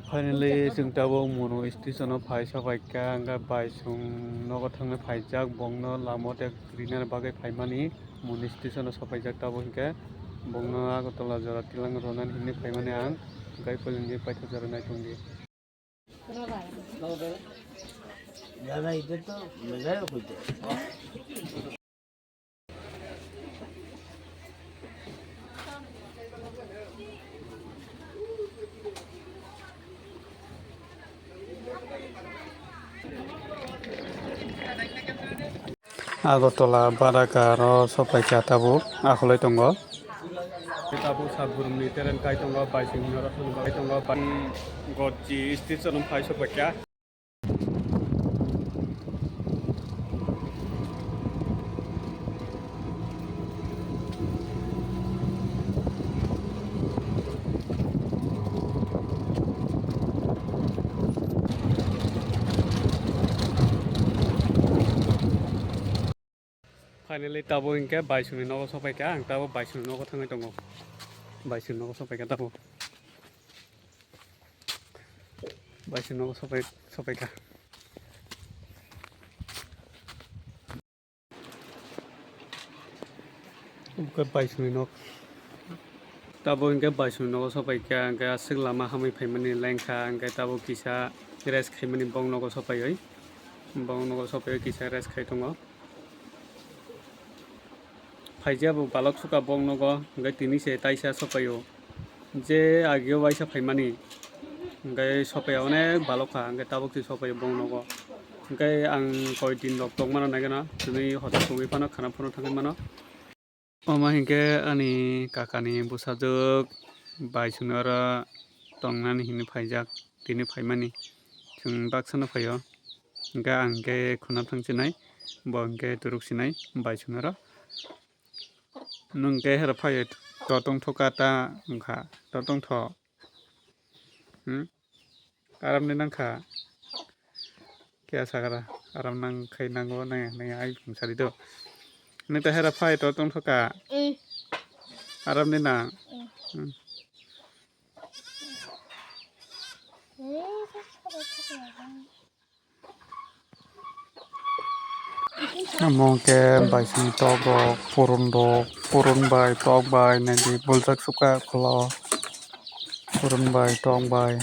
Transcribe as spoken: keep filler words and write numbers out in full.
Finally, chwng tabuk Munu station o phai sopaikha, hwnkhe bai chwng nogo thangna phaijak, bongno lama o tek rinani bagwi phaimani Munu station o sopaijak tabuk, hwnkhe bongno Agartala jora tilang rwnani hinwi phaimani ang, hwnkhe poilingni paithago jora naitongdi. Agartala Baraka aro sopaikha tabuk akhulai tongo. Tabuk Satburumni train kai tongo, bai sing oro thangwi bai tongo, bai Gotchi station phai sopaikha. Finally, tabuk hwnkhe bai songni nogo sopaikha, ang tabuk bai songni nogo thangwi tongo, bai songni nogo sopaikha tabuk. Bai songni nogo sopai, sopaikha. Omo khe bai songni nok. Tabuk hwnkhe bai songni nogo sopaikha, hwnkhe aswk lama hamwi phaimani lengkha, hwnkhe tabuk kisa rest khaimani bong nogo sopaiwi, bong nogo sopaiwi kisa rest khai tongo. Phaijabo balok sukha bong nogo, hwnkhe tini se taisa sopaio. Je ageo waisa phaimani, hwnkhe sopaiya onek balok kha, hwnkhe tabuk se sopaio bong nogo. Hwnkhe ang koi din rok tongmano naikhe no, tini hotel tongwi phano khana phano thangwi mano. Omo hinkhe ani kakani bwsajwk bai songni oro tongnani hinwi phaijak, tini phaimani chwng baksano phaio. Hwnkhe ang khe khuna thang sinai, bo hwnkhe turuk sinai bai songni oro. Nwng khe hera phai to tongthoka ta wngkha, to tongtho. Hmm? Aram ni nangkha. Kya sakara, aram nang khai nango, nang, nang ai phung sari do. Ni ta hera phai to tongthoka. Mm. Aram ni nang. Mm. Hmm. Amo khe bai songni tok rok, purun rok, purun bai tok bai naidi buljak sukha ukholo, purun bai tok bai.